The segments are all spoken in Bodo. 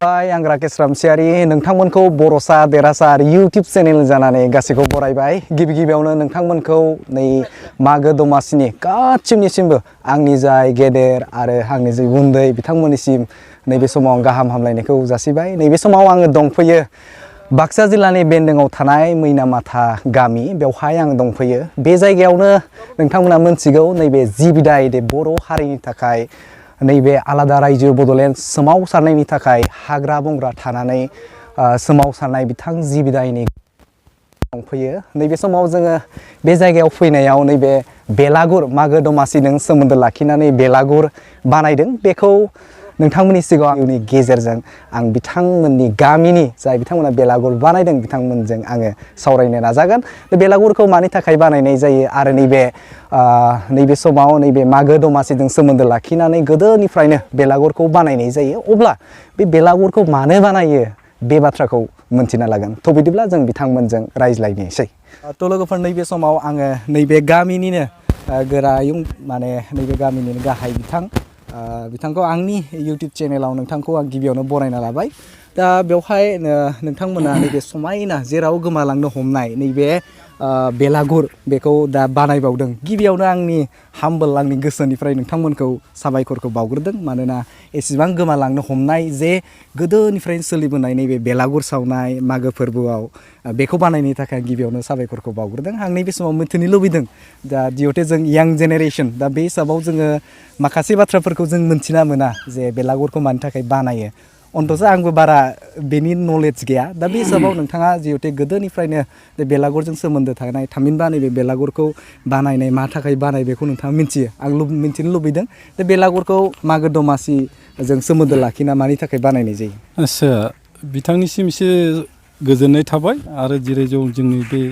आं राकेश रामसियारि नोंथांमोनखौ बर'सा देरहासार यूट्यूब चेनेल जानानै गासैखौ बरायबाय। गिबि गिबियावनो नोंथांमोनखौ नै मागो दमासिनि गासिनिसिमबो आंनि जाय गेदेर आरो आंनि जे उन्दै बिथांमोननिसिम नैबे समाव गाहाम हामलायनायखौ जासिबाय। नैबे समाव आङो दंफैयो बाक्सा जिल्लानि बेन्दोंआव थानाय मैनामाथा गामि, बेवहाय आं दंफैयो। बे जायगायावनो नोंथांमोना मोनथिगौ नैबे जि बिदाय बर' हारिनि थाखाय नैबे आलादा रायजो बड'लेण्ड सोमावसारनायनि थाखाय हाग्रा बंग्रा थानानै सोमावसारनाय बिथां जि बिदायनि दंफैयो। नैबे समाव जोङो बे जायगायाव फैनायाव नैबे बेलागुर मागो दमासिजों सोमोन्दो लाखिनानै बेलागुर बानायदों। बेखौ नोंथांमोननि सिगाङावनि गेजेरजों आं बिथांमोननि गामिनि जाय बिथांमोना बेलागुर बानायदों बिथांमोनजों आङो सावरायनो नाजागोन। बे बेलागुरखौ मानि थाखाय बानायनाय जायो आरो नैबे समाव नैबे मागो दमासिजों सोमोन्दो लाखिनानै गोदोनिफ्रायनो बेलागुरखौ बानायनाय जायो। अब्ला बे बेलागुरखौ मानो बानायो बे बाथ्राखौ मोनथिना लागोन। थ' बिदिब्ला जों बिथांमोनजों रायज्लायनोसै। थ' लोगोफोर नैबे समाव आङो नैबे गामिनिनो गोरायुं माने नैबे गामिनिनो गाहाय बिथांखौ आंनि यूट्यूब चेनेलाव नोंथांखौ आं गिबियावनो बरायना लाबाय। दा बेवहाय नोंथांमोना नैबे समायना जेराव गोमालांनो हमनाय नैबे बेलागुर बेखौ दा बानायबावदों। गिबियावनो आंनि आंनि गोसोनिफ्राय नोंथांमोनखौ साबायखरखौ बावग्रोदों। मानोना एसेबां गोमालांनो हमनाय जे गोदोनिफ्रायनो सोलिबोनाय नैबे बेलागुर सावनाय मागो फोरबोआव बेखौ बानायनो थाखाय आं गिबियावनो साबायखरखौ बावग्रोदों। आं नैबे समाव मिथिनो लुबैदों दा जिहेथु जों यां जेनेरेसन दा बे हिसाबाव जोङो माखासे बाथ्राफोरखौ जों मोनथिना मोना जे बेलागुरखौ मानि थाखाय बानायो। अन्थ'स' आंबो बारा बेनि नलेज गैया। दा बे हिसाबाव नोंथाङा जिहेथु गोदोनिफ्रायनो बे बेलागुरजों सोमोन्दो थानाय थामहिनबा नैबे बेलागुरखौ बानायनाय मा थाखाय बानाय बेखौ नोंथाङा मिथियो। आं मिथिनो लुबैदों बे बेलागुरखौ मागो दमासिजों सोमोन्दो लाखिना मानि थाखाय बानायनाय जायो। आच्चा, बिथांनिसिम एसे गोजोननाय थाबाय आरो जेरै जोंनि बे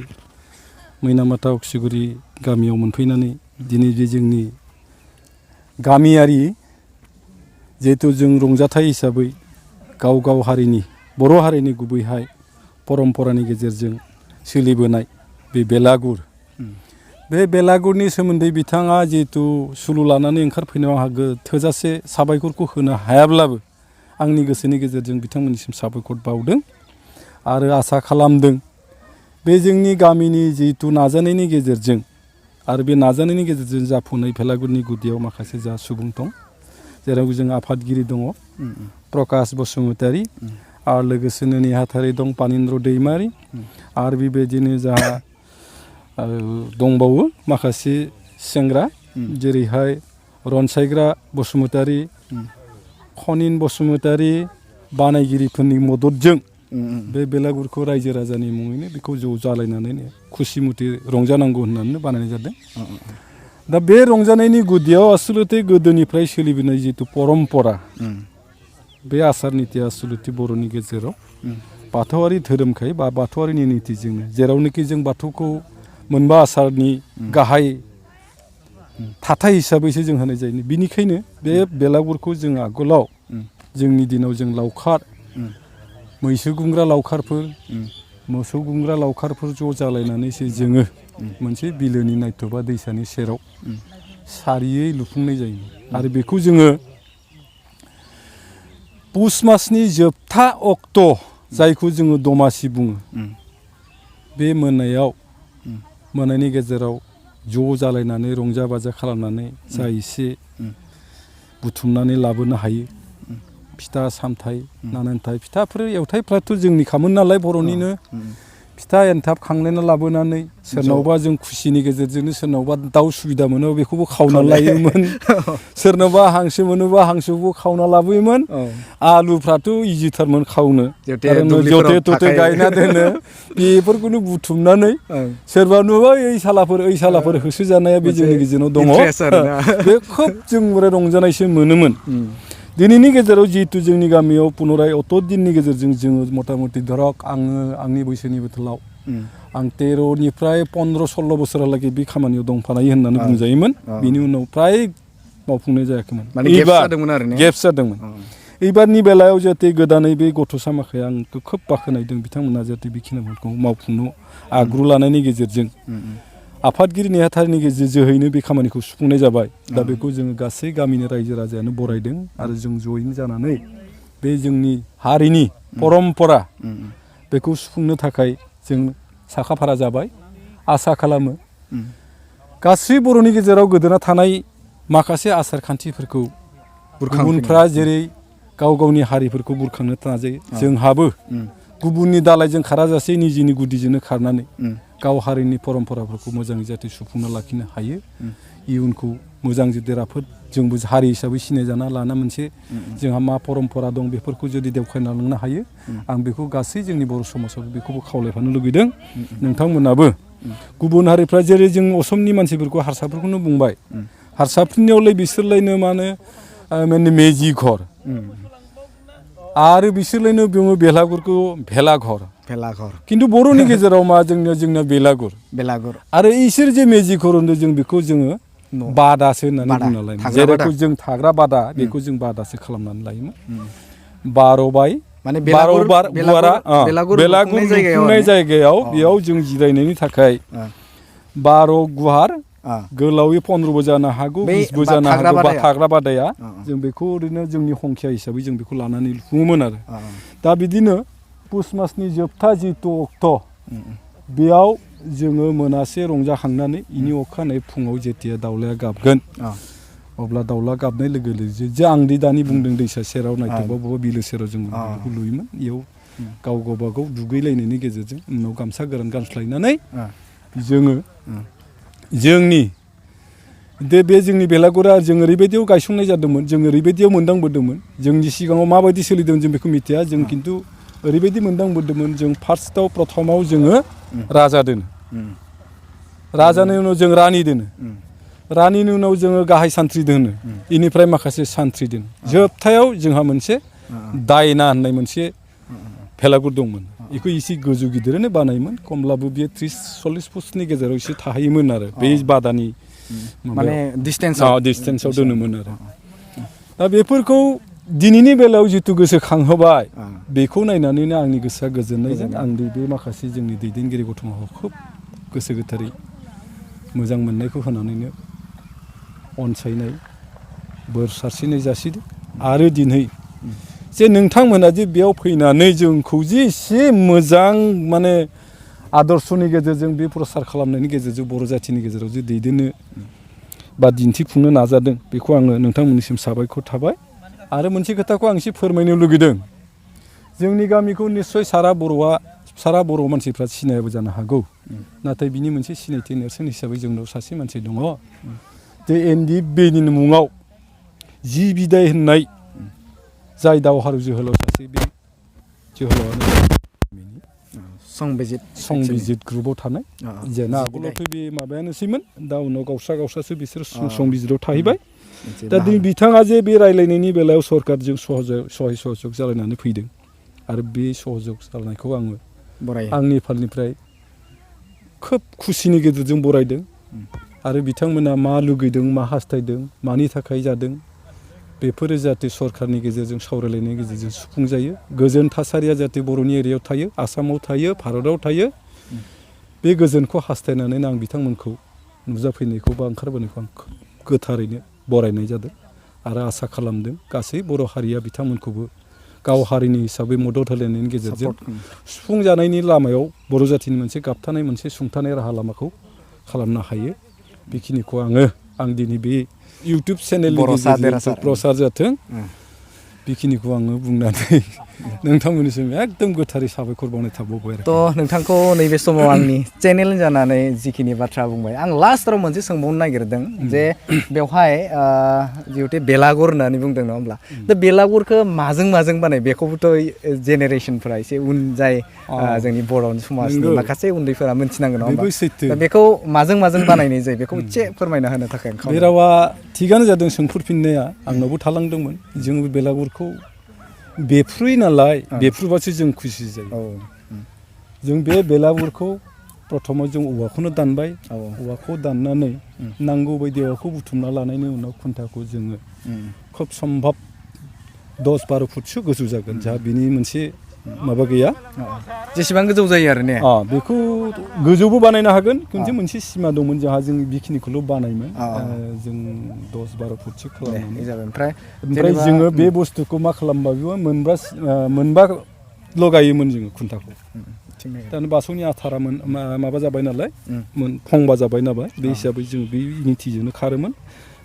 मैनामाथा अक्सिगुरि गामियाव मोनफैनानै दिनै बे जोंनि गामियारि जिहेथु जों रंजाथाइ हिसाबै गाव हारिनि बर' हारिनि गुबैहाय परम्परानि गेजेरजों सोलिबोनाय बे बेलागुर, बे बेलागुरनि सोमोन्दै बिथाङा जिहेथु सुलु लानानै ओंखारफैनायाव आंहा थोजासे साबायखरखौ होनो हायाब्लाबो आंनि गोसोनि गेजेरजों बिथांमोननिसिम साबायखर बावदों आरो आसा खालामदों बे जोंनि गामिनि जिहेथु नाजानायनि गेजेरजों आरो बे नाजानायनि गेजेरजों जाफुंनाय बेलागुरनि गुदियाव माखासे जा सुबुं दं, जेराव जों आफादगिरि दङ प्रकाश बसुमतारी आरो लोगोसेनो नेहाथारि दं पानिन्द्र दैमारि आरो बेबायदिनो जोंहा दंबावो माखासे सेंग्रा जेरैहाय रनसायग्रा बसुमतारी, खनिन बसुमतारी बानायगिरिफोरनि मददजों बे बेलागुरखौ रायजो राजानि मुङैनो बेखौ ज' जालायनानै खुसि मथे रंजानांगौ होननानै बानायनाय जादों। दा बे रंजानायनि गुदियाव आसलथे गोदोनिफ्राय सोलिबोनाय जिथु परम्परा, बे आसार नितिया आसलथे बर'नि गेजेराव बाथौआरि धोरोमखाय बा बाथौआरिनि नितिजोंनो जेरावनोखि जों बाथौखौ मोनबा आसारनि गाहाय थाथाय हिसाबैसो जों होनाय जायो। बिनिखायनो बे बेलागुरखौ जों आगोलाव जोंनि दिनाव जों लावखार मैसो गुमग्रा लावखारफोर मोसौ गुमग्रा लावखारफोर ज' जालायनानैसो जोङो मोनसे बिलोनि नायथ'बा दैसानि सेराव सारियै लुफुंनाय जायोमोन आरो बेखौ जोङो पुस मासनि जोबथा अक्ट' जायखौ जोङो दमासि बुङो, बे मोनानि गेजेराव ज' जालायनानै रंजा बाजा खालामनानै जा एसे बुथुमनानै लाबोनो हायो फिथा सामथाइ नानान्थाइ फिथाफोर एवथायफ्राथ' जोंनि खामोन नालाय बर'निनो फिथा एनथाब खांलायना लाबोनानै सोरनावबा जों खुसिनि गेजेरजोंनो सोरनावबा दाउ सुबिदा मोनोबा बेखौबो खावना लायोमोन, सोरनावबा हांसो मोनोबा हांसोखौबो खावना लाबोयोमोन। आलुफ्राथ' इजिथारमोन खावनो, जथे थथे गायना दोनो बेफोरखौनो बुथुमनानै सोरबा नुबा ओइ सालाफोर होसोजानाया बे जोंनि गेजेराव दङ। बे खोब जों रंजानायसो मोनोमोन। दिनैनि गेजेराव जिहेतु जोंनि गामियाव पुनराय अत दिननि गेजेरजों जोङो मथा मथि धरक आङो आंनि बैसोनि बोथोराव आं 13निफ्राय 15-16 बोसोरहालागै बे खामानियाव दंफानाय होननानै बुंजायोमोन। बिनि उनाव फ्राय मावफुंनाय जायाखैमोन, गेप्स जादोंमोन। एबारनि बेलायाव जाहाथे गोदानै बे गथ'सा माखाया आंखौ खोब बाख्नायदों, बिथांमोना जाहाथे बेखिनिखौ मावफुंनो आग्रु लानायनि गेजेरजों आफादगिरि नेहाथारिनि जोहैनो बे खामानिखौ सुफुंनाय जाबाय। दा बेखौ जोङो गासै गामिनि रायजो राजायानो बरायदों आरो जों जयैनो जानानै बे जोंनि हारिनि परम्परा बेखौ सुफुंनो थाखाय जों साखाफारा जाबाय आसा खालामो गासै बर'नि गेजेराव गोदोना थानाय माखासे आसार खान्थिफोरखौ गुबुनफ्रा जेरै गाव गावनि हारिफोरखौ बुरखांनो नाजायो जोंहाबो गुबुननि दालायजों खाराजासे निजिनि गुदिजोंनो खारनानै गाव हारिनि परम्पराफोरखौ मोजाङै जाहाथे सुफुंना लाखिनो हायो इयुनखौ मोजां जुदि राफोद जोंबो हारि हिसाबै सिनायजाना लाना मोनसे जोंहा मा परम्परा दं बेफोरखौ जुदि देवखायना लांनो हायो आं बेखौ गासै जोंनि बर' समाजाव बेखौबो खावलायफानो लुगैदों नोंथांमोनाबो गुबुन हारिफ्रा जेरै जों असमनि मानसिफोरखौ हारसाफोरखौनो बुंबाय हारसाफोरनियावलाय बिसोरलायनो माने माने मेजि घर आरो बिसोरलायनो बुङो बेलागुरखौ भेलाघर खिन्थु बर'नि गेजेराव मा जोंनिया बेलागुर आरो इसोर जे मेजि घर होनदों जों बेखौ जोङो बादासो होननानै बुंना लायोमोन जेरैखौ जों थाग्रा बादा बेखौ जों बादासो खालामनानै लायोमोन 12 बाय माने 12 बार गुवारा बेलागुर लुफुंनाय जायगायाव बेयाव जों जिरायनायनि थाखाय 12 गुवार गोलावै 15बो जानो हागौ 20बो जानो हागौ थाग्रा बादाया जों बेखौ ओरैनो जोंनि संख्या हिसाबै जों बेखौ लानानै लुफुङोमोन आरो दा बिदिनो पुस मासनि जोबथा जिथु अक्ट' बेयाव जोङो मोनासे रंजाखांनानै इनि अखानायै फुङाव जेथिया दाउलाया गाबगोन अब्ला दाउला गाबनाय लोगो लोगो जे आं दानि बुंदों दैसा सेराव नायथ'बा बबेबा बिलो सेराव जों बेखौ लुयोमोन इयाव गाव गावबागाव दुगैलायनायनि गेजेरजों उनाव गामसा गोरान गानस्लायनानै जोङो जोंनि बे जोंनि बेलागुरा जों ओरैबायदियाव गायसंनाय जादोंमोन जों ओरैबायदियाव मोनदांबोदोंमोन जोंनि सिगाङाव माबायदि सोलिदोंमोन जों बेखौ मिथिया जों खिन्थु ओरैबायदि मोनदांबोदोंमोन जों प्रथमाव जोङो राजा दोनो राजानि उनाव जों रानि दोनो रानिनि उनाव जोङो गाहाय सान्थ्रि दोनो इनिफ्राय माखासे सान्थ्रि दोनो जोबथायाव जोंहा मोनसे दायना होननाय मोनसे भेलागुर दंमोन बेखौ एसे गोजौ गिदिरैनो बानायोमोन खमब्लाबो बियो 30-40 फुटनि गेजेराव एसे थाहैयोमोन आरो बे बादानि माने डिसटेन्सआव दोनोमोन आरो दा बेफोरखौ दिनैनि बेलायाव जिथु गोसोखांहोबाय बेखौ नायनानैनो आंनि गोसोआ गोजोननायजों आं बे माखासे जोंनि दैदेनगिरि गथ'माखौ खोब गोसो गोथारै मोजां मोननायखौ होनानैनो अनसायनाय बोर सारस्रिनाय जासिदों आरो दिनै जे नोंथांमोना जे बेयाव फैनानै जोंखौ जे एसे मोजां माने आदर्शनि गेजेरजों बे प्रसार खालामनायनि गेजेरजों बर' जाथिनि गेजेराव जे दैदेननो बा दिन्थिफुंनो नाजादों बेखौ आङो नोंथांमोननिसिम साबायखर थाबाय आरो मोनसे खोथाखौ आं एसे फोरमायनो लुगैदों जोंनि गामिखौ निस्सय सारा बर' मानसिफ्रा सिनायाबो जानो हागौ नाथाय बिनि मोनसे सिनायथि नेरसोन हिसाबै जोंनाव सासे मानसि दङ जे NDBनि मुङाव जि बिदाय होननाय जाय दावहारु जोहोलाव सासे बे जोहोलावानो संबिजित ग्रुपआव थानाय जेना आगोलावथ' बे माबायानोसैमोन दा उनाव गावस्रासो बिसोर संबिजितआव थाहैबाय दा बिथाङा जे बे रायलायनायनि बेलायाव सरकारजों सहाय सहयोग जालायनानै फैदों आरो बे सहयोग जालायनायखौ आङो आंनि फालनिफ्राय खोब खुसिनि गेजेरजों बरायदों आरो बिथांमोना मा लुगैदों मा हास्थायदों मानि थाखाय जादों बेफोरो जाहाथे सरकारनि गेजेरजों सावरायलायनायनि गेजेरजों सुफुंजायो गोजोन थासारिया जाहाथे बर'नि एरियायाव थायो आसामाव थायो भारताव थायो बे गोजोनखौ हास्थायनानैनो आं बिथांमोनखौ नुजाफैनायखौ बा ओंखारबोनायखौ आं गोथारैनो बरायनाय जादों आरो आसा खालामदों गासै बर' हारिया बिथांमोनखौबो गाव हारिनि हिसाबै मदद होलायनायनि गेजेरजों सुफुंजानायनि लामायाव बर' जाथिनि मोनसे गाबथानाय मोनसे सुंथानाय राहा लामाखौ खालामनो हायो बेखिनिखौ आं दिनै बे इउटुब चेनेलनि गेजेरजों प्रसार जाथों बेखिनिखौ आङो बुंनानै नोंथांमोननिसिम एकदम गोथारै साबायखर बावनाय थाबावबाय आरो थ' नोंथांखौ नैबे समाव आंनि चेनेल जानानै जिखिनि बाथ्रा बुंबाय आं लास्टआव मोनसे सोंबावनो नागिरदों जे बेवहाय जिहेतु बेलागुर होननानै बुंदों नङा होमब्ला दा बेलागुरखौ माजों बानाय बेखौबोथ' जेनेरेसनफोरा एसे उन जाय जोंनि बर' समाजनि माखासे उन्दैफोरा मिथिनांगौ नङा होमबा दा बेखौ माजों बानायनाय जायो बेखौ एसे फोरमायना होनो थाखाय बे रावा थिगानो जादों सोंफोरफिननाया आंनावबो थालांदोंमोन जों बेलागुरखौ बेफ्रुयो नालाय बेफ्रुबासो जों खुसि जायो जों बे बेलागुरखौ प्रथमाव जों औवाखौनो दानबाय औवाखौ दाननानै नांगौ बायदि औवाखौ बुथुमना लानायनि उनाव खुन्थाखौ जोङो खोब सम्भब 10-12 फुटसो गोजौ जागोन जा बिनि मोनसे माबा गैया जेसेबां गोजौ जायो आरो ने बेखौ गोजौबो बानायनो हागोन खिन्थु मोनसे सिमा दंमोन जोंहा जों बेखिनिखौल' बानायोमोन जों 10-12 फुटसो खालामनानै ओमफ्राय जोङो बे बुस्थुखौ मा खालामबा बेयाव मोनबा लगायोमोन जोङो खुन्थाखौ दानो बासौनि आथारा माबा जाबाय नालाय फंबा जाबाय नालाय बे हिसाबै जों बे इनिटिजोंनो खारोमोन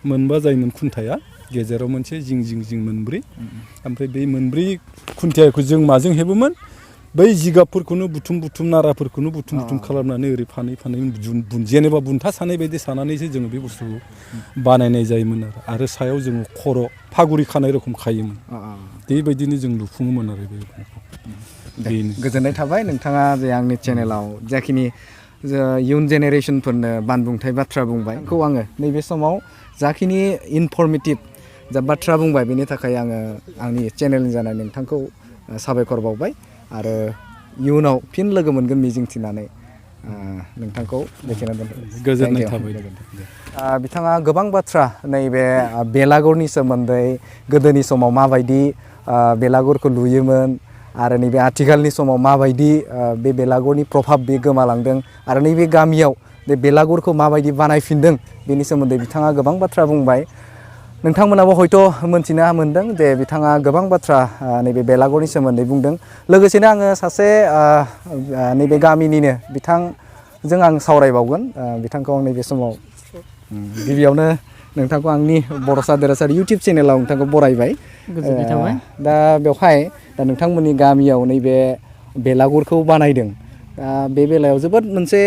मोनबा जायोमोन खुन्थाया गेजेराव मोनसे जिं मोनब्रै ओमफ्राय बे मोनब्रै खुन्थियाखौ जों माजों हेबोमोन बै जिगाबफोरखौनो बुथुम नाराफोरखौनो बुथुम खालामनानै ओरै फानै जेनेबा बुन्था सानाय बायदि सानानैसो जोङो बे बुस्थुखौ बानायनाय जायोमोन आरो सायाव जोङो खर' फागुरि खानाय रखम खायोमोन बेबायदिनो जों लुफुङोमोन आरो बे गोजोननाय थाबाय नोंथाङा जे आंनि चेनेलाव जाखिनि इयुन जेनेरेसनफोरनो बानबुंथाय बाथ्रा बुंबाय बेखौ आङो नैबे समाव जाखिनि इनफरमेटिभ जा बाथ्रा बुंबाय बेनि थाखाय आङो आंनि चेनेलनि जानाय नोंथांखौ साबायखर बावबाय आरो इयुनाव फिन लोगो मोनगोन मिजिंथिनानै नोंथांखौ बेखिनियाव दोनथ'बाय गोजोननाय थाबाय बिथाङा गोबां बाथ्रा नैबे बेलागुरनि सोमोन्दै गोदोनि समाव माबायदि बेलागुरखौ लुयोमोन आरो नैबे आथिखालनि समाव माबायदि बे बेलागुरनि प्रभाब बे गोमालांदों आरो नैबे गामियाव बे बेलागुरखौ माबायदि बानायफिनदों बेनि सोमोन्दै बिथाङा गोबां बाथ्रा बुंबाय नोंथांमोनाबो हयथ' मोनथिनो मोनदों जे बिथाङा गोबां बाथ्रा नैबे बेलागुरनि सोमोन्दै बुंदों लोगोसेनो आङो सासे नैबे गामिनिनो बिथांजों आं सावरायबावगोन बिथांखौ आं नैबे समाव गिबियावनो नोंथांखौ आंनि बर'सा देरासार इउटुब चेनेलाव नोंथांखौ बरायबाय गोजोननाय थाबाय दा बेवहाय नोंथांमोननि गामियाव नैबे बेलागुरखौ बानायदों दा बे बेलायाव जोबोद मोनसे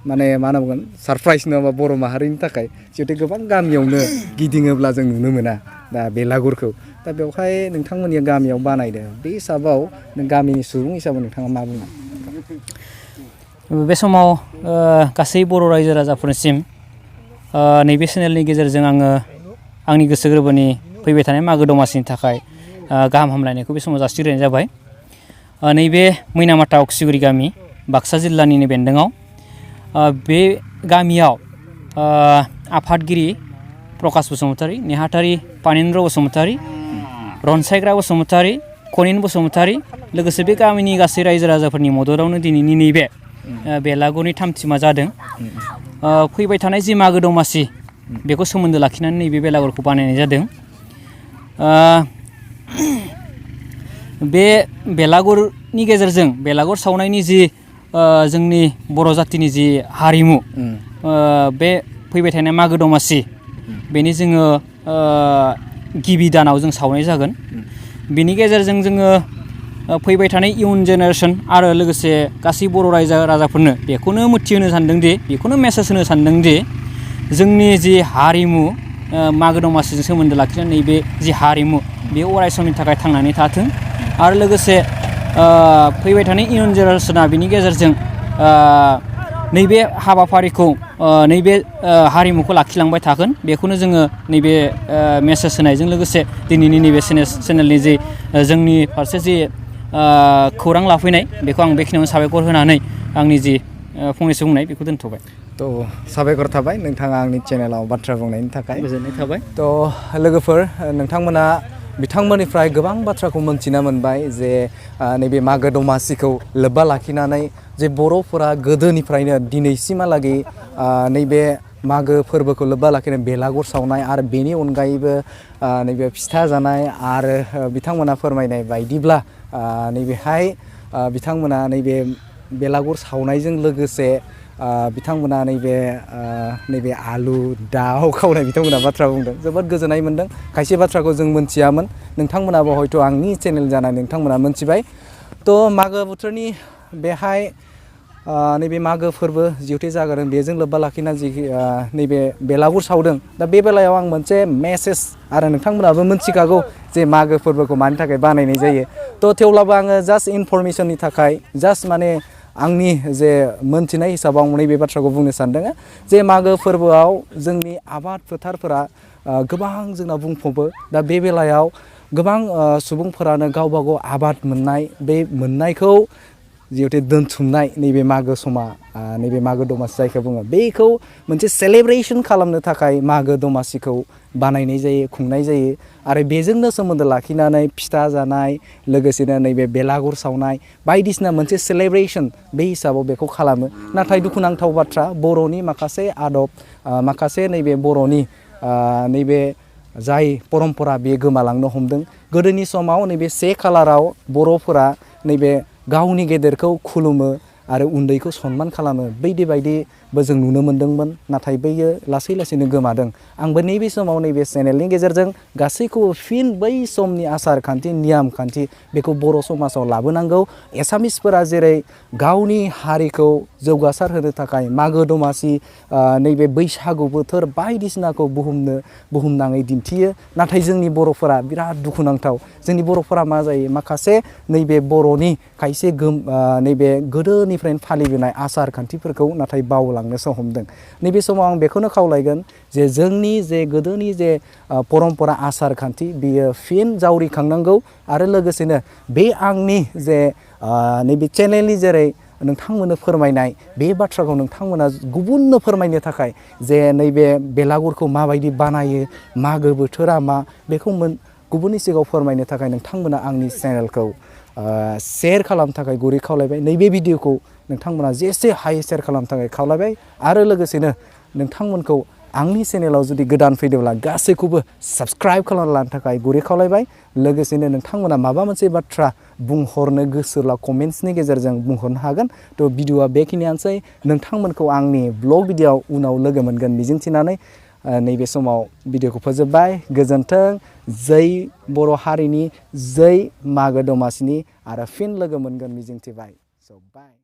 माने मा होनना बुंगोन सारप्राइज नङाबा बर' माहारिनि थाखाय जिहेतु गोबां गामियावनो गिदिङोब्ला जों नुनो मोना दा बेलागुरखौ दा बेवहाय नोंथांमोननि गामियाव बानायदों बे हिसाबाव नों गामिनि सुबुं हिसाबै नोंथाङा मा बुङो बे समाव गासै बर' रायजो राजाफोरनिसिम नैबे चेनेलनि गेजेरजों आङो आंनि गोसो गोरबोनि फैबाय थानाय मागो दमासिनि थाखाय गाहाम हामलायनायखौ बे समाव जासिग्रोनाय जाबाय नैबे मैनामाथा अक्सिगुरि गामि बाक्सा जिल्लानिनो बेन्दोङाव बे गामियाव आफादगिरि प्रकाश बसुमतारी नेहाथारि पानिन्द्र बसुमतारी रनसायग्रा बसुमतारी कनिन बसुमतारी लोगोसे बे गामिनि गासै रायजो राजाफोरनि मददावनो दिनैनि नैबे बेलागुरनि थामथिमा जादों फैबाय थानाय जि मागो दमासि बेखौ सोमोन्दो लाखिनानै नैबे बेलागुरखौ बानायनाय जादों बे बेलागुरनि गेजेरजों बेलागुर सावनायनि जि जोंनि बर' जातिनि जि हारिमु बे फैबाय थानाय मागो दमासि बेनि जोङो गिबि दानाव जों सावनाय जागोन बेनि गेजेरजों जोङो फैबाय थानाय इयुन जेनेरेसन आरो लोगोसे गासै बर' रायजो राजाफोरनो बेखौनो मिथिहोनो सानदोंदि बेखौनो मेसेज होनो सानदोंदि जोंनि जि हारिमु मागो दमासिजों सोमोन्दो लाखिनानै नैबे जि हारिमु बे अराय समनि थाखाय थांनानै थाथों आरो लोगोसे फैबाय थानाय इयुन जेनेरेसना बिनि गेजेरजों नैबे हाबाफारिखौ नैबे हारिमुखौ लाखिलांबाय थागोन बेखौनो जोङो नैबे मेसेज होनायजों लोगोसे दिनैनि नैबे चेनेलनि जि जोंनि फारसे जि खौरां लाफैनाय बेखौ आं बेखिनियावनो साबायखर होनानै आंनि जि फंनैसो बुंनाय बेखौ दोनथ'बाय थ' साबायखर थाबाय नोंथाङा आंनि चेनेलाव बाथ्रा बुंनायनि थाखाय गोजोननाय थाबाय थ' लोगोफोर नोंथांमोना बिथांमोननिफ्राय गोबां बाथ्राखौ मोनथिना मोनबाय जे नैबे मागो दमासिखौ लोब्बा लाखिनानै जे बर'फोरा गोदोनिफ्रायनो दिनैसिमहालागै नैबे मागो फोरबोखौ लोब्बा लाखिनानै बेलागुर सावनाय आरो बेनि अनगायैबो नैबे फिथा जानाय आरो बिथांमोना फोरमायनाय बायदिब्ला नैबेहाय बिथांमोना नैबे बेलागुर सावनायजों लोगोसे बिथांमोना नैबे आलु दाउ खावनाय बिथांमोना बाथ्रा बुंदों जोबोद गोजोननाय मोनदों खायसे बाथ्राखौ जों मोनथियामोन नोंथांमोनाबो हयथ' आंनि चेनेल जानानै नोंथांमोना मोनथिबाय थ' मागो बोथोरनि बेहाय नैबे मागो फोरबो जिहेथु जागोन बेजों लोब्बा लाखिना जि नैबे बेलागुर सावदों दा बे बेलायाव आं मोनसे मेसेज आरो नोंथांमोनाबो मोनथिखागौ जे मागो फोरबोखौ मानि थाखाय बानायनाय जायो थ' थेवब्लाबो आङो जास्ट इनफरमेसननि थाखाय जास्ट माने आंनि जे मोनथिनाय हिसाबाव आं नैबे बाथ्राखौ बुंनो सानदों जे मागो फोरबोआव जोंनि आबाद फोथारफोरा गोबां जोंना बुंफबो दा बे बेलायाव गोबां सुबुंफोरानो गावबा गाव आबाद मोननाय बे मोननायखौ जिहेतु दोनथुमनाय नैबे मागो समा नैबे मागो दमासि जायखौ बुङो बेखौ मोनसे सेलेब्रेसन खालामनो थाखाय मागो दमासिखौ बानायनाय जायो खुंनाय जायो आरो बेजोंनो सोमोन्दो लाखिनानै फिथा जानाय लोगोसेनो नैबे बेलागुर सावनाय बायदिसिना मोनसे सेलेब्रेसन बे हिसाबाव बेखौ खालामो नाथाय दुखुनांथाव बाथ्रा बर'नि माखासे आदब माखासे नैबे बर'नि नैबे जाय परम्परा बेयो गोमालांनो हमदों गोदोनि समाव नैबे से खालाराव बर'फोरा नैबे गावनि गेदेरखौ खुलुमो आरो उन्दैखौ सनमान खालामो बायदिबो जों नुनो मोन्दोंमोन नाथाय बैयो लासै लासैनो गोमादों आंबो नैबे समाव नैबे चेनेलनि गेजेरजों गासैखौबो फिन बै समनि आसार खान्थि नियम खान्थि बेखौ बर' समाजाव लाबोनांगौ एसामिसफोरा जेरै गावनि हारिखौ जौगासार होनो थाखाय मागो दमासि नैबे बैसागु बोथोर बायदिसिनाखौ बुहुमनाङै दिन्थियो नाथाय जोंनि बर'फोरा बिराद दुखुनांथाव जोंनि बर'फोरा मा जायो माखासे नैबे बर'नि खायसे नैबे गोदोनिफ्रायनो फालिबोनाय आसार खान्थिफोरखौ नाथाय बावलांनोसो हमदों नैबे समाव आं बेखौनो खावलायगोन जे जोंनि जे गोदोनि जे परम्परा आसार खान्थि बियो फिन जावरिखांनांगौ आरो लोगोसेनो बे आंनि जे नैबे चेनेलनि जेरै नोंथांमोननो फोरमायनाय बे बाथ्राखौ नोंथांमोना गुबुननो फोरमायनो थाखाय जे नैबे बेलागुरखौ माबायदि बानायो मागो बोथोरा मा बेखौ गुबुननि सिगाङाव फोरमायनो थाखाय नोंथांमोना आंनि चेनेलखौ शेयार खालामनो थाखाय गुरै खावलायबाय नैबे भिडिअखौ नोंथांमोना जेसे हायो शेयार खालामनो थाखाय खावलायबाय आरो लोगोसेनो नोंथांमोनखौ आंनि चेनेलाव जुदि गोदान फैदोंब्ला गासैखौबो साबस्क्राइब खालामना लानो थाखाय गुरै खावलायबाय लोगोसेनो नोंथांमोना माबा मोनसे बाथ्रा बुंहरनो गोसोब्ला कमेन्ट्सनि गेजेरजों बुंहरनो हागोन थ' भिडिअआ बेखिनियानोसै नोंथांमोनखौ आंनि ब्लग भिडिअआव उनाव लोगो मोनगोन मिजिंथिनानै नैबे समाव भिडिअखौ फोजोबबाय गोजोन्थों जै बर' हारिनि जै मागो दमासिनि आरो फिन लोगो मोनगोन मिजिंथिबाय स' बाय